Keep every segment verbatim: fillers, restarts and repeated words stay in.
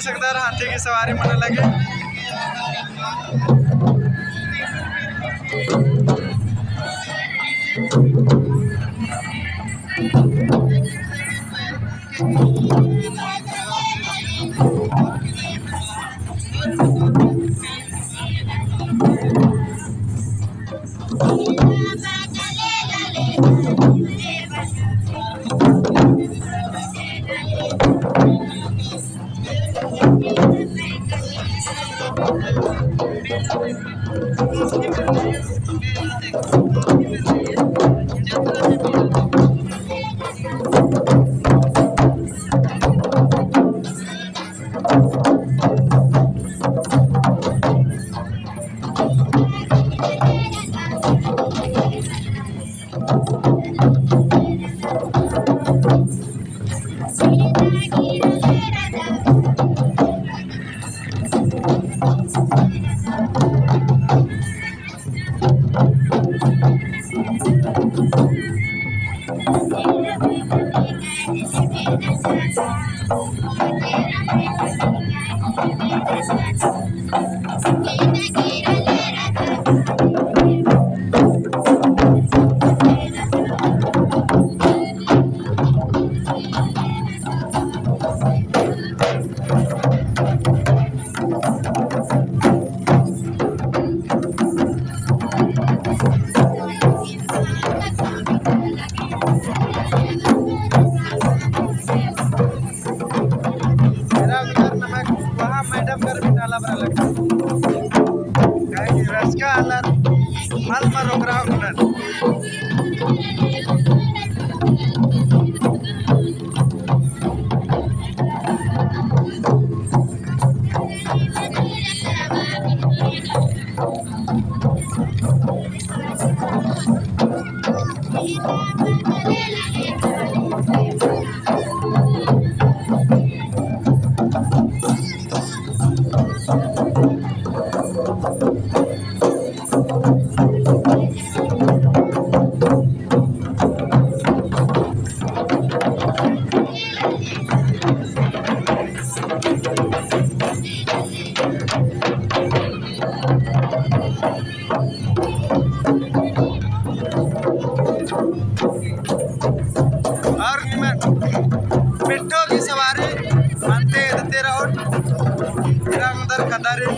सकदर हाथी की सवारी मना लगे। एरा उनकर नमक वहाँ मैडम कर भी डाला बरा लगा। काहे कि रचका आलर मल मल ओकरा उनर। और निमन मिट्ठो की सवारी मानते दते रहो। रंगदर कदारी।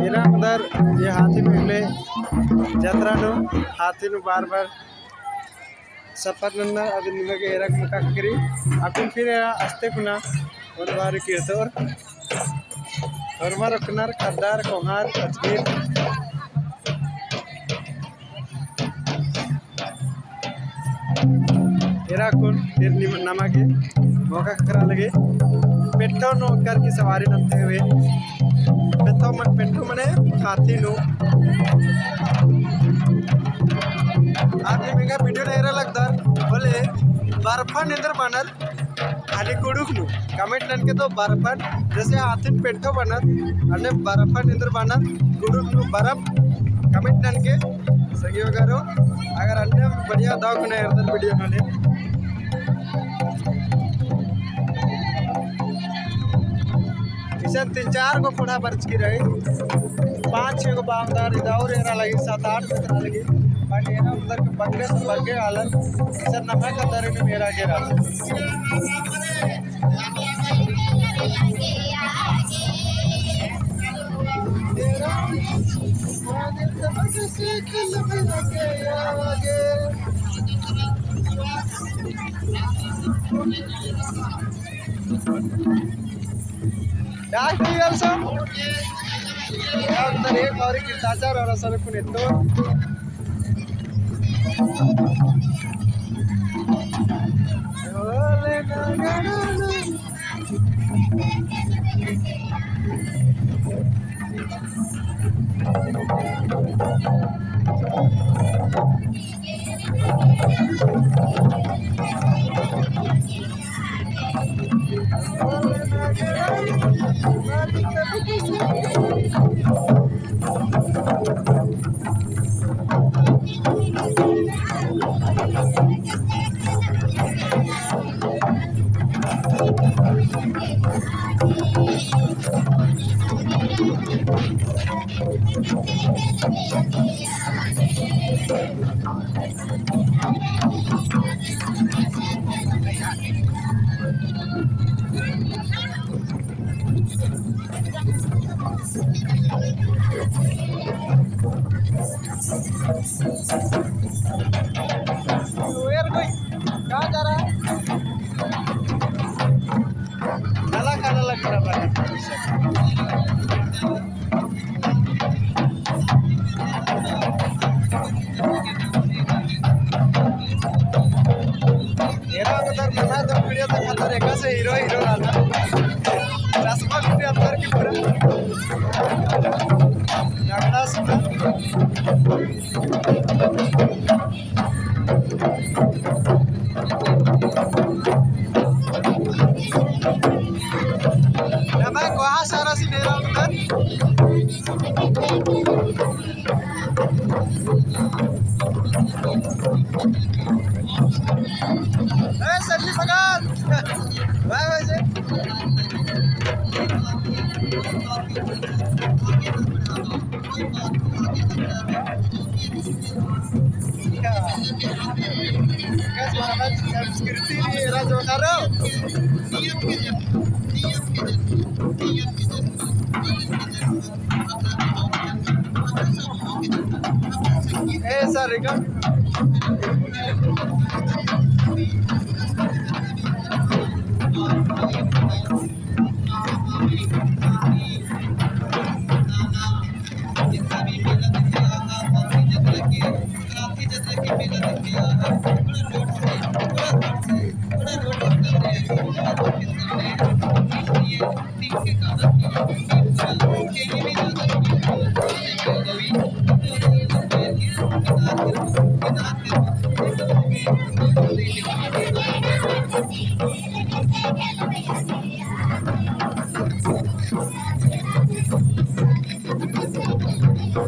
एरा अंदर ये हाथी मेले जतरा नू, हाथी नू बार बार सफर नन्ना। अदिन निमा गे एरा मोका ख़क्खरी। अक्कुन फिर एरा अस्ते कुना ओन बारी किरतोर। होरमर ओक्कनर, ख़द्दर, कोहार, अजमीर। एरा अक्कुन फिर निम-, नमा गे मोका ख़क्खरा लगी। पेट्ठो नू ओक्कर की सवारी नन्ते हुए। पेट्ठो मन, पेट्ठो मने हाथी नू। आर निमा गे video नू एरा लगदर, होले बर्फन एन्देर बअनर, खाली कुँड़ुख़ नू comment ननके तो बर्फन, जैसे हाथिन पेट्ठो बअनर, अन्ने बर्फन एन्देर बअनर, कुँड़ुख़ नू बर्फ comment ननके। संगी वगैरह, अगर अन्ने बढ़िया दव कुना एरदर video नू ले। इसन तीन चार गो कोड़ा बरचकी रही, पाँच छः गो बावदार इदा और एरा लगी, सात आठ गो एरा लगी, but एरा उधर के बग्गे से बग्गे आलन, इसन नमा कदर इन मेरा के राज। Last year also, अंदर एक और किरदाचा और असर कुन एत्तो। Where going? कहाँ जा रहा है? काला काला लग रहा है। एरा उधर मना तो वीडियो तक अंदर एका से हीरो हीरो रहता। चश्मा भी अंदर की पूरा। नगड़ा सुना। नमक वहाँ सारा सी मेरा उधर। ए, सल्ली भगत। बाय बाय से। संस्कृति राजो करो। ए सर, रिकम। अब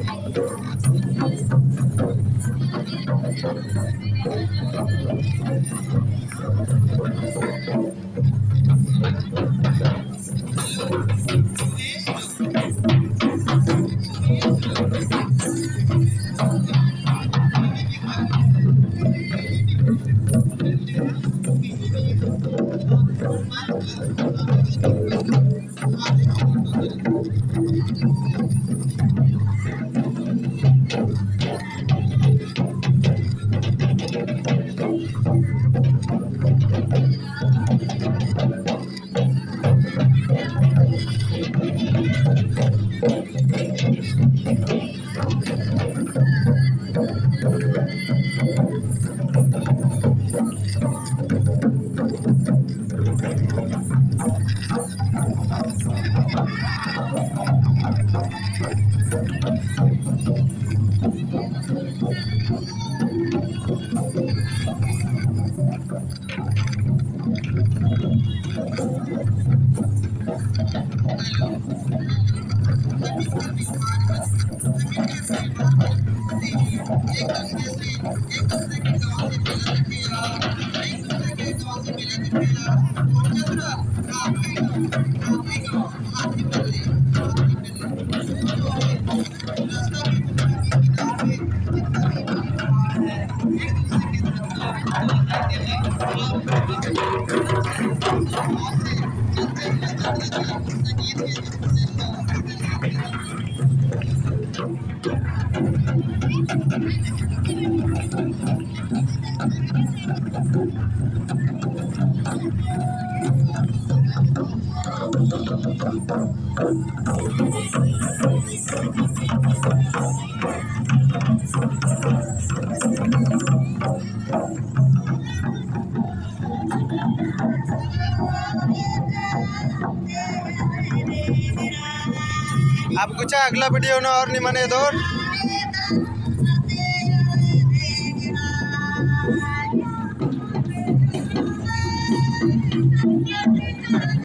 कुछ अगला video नू और निमन एदोर।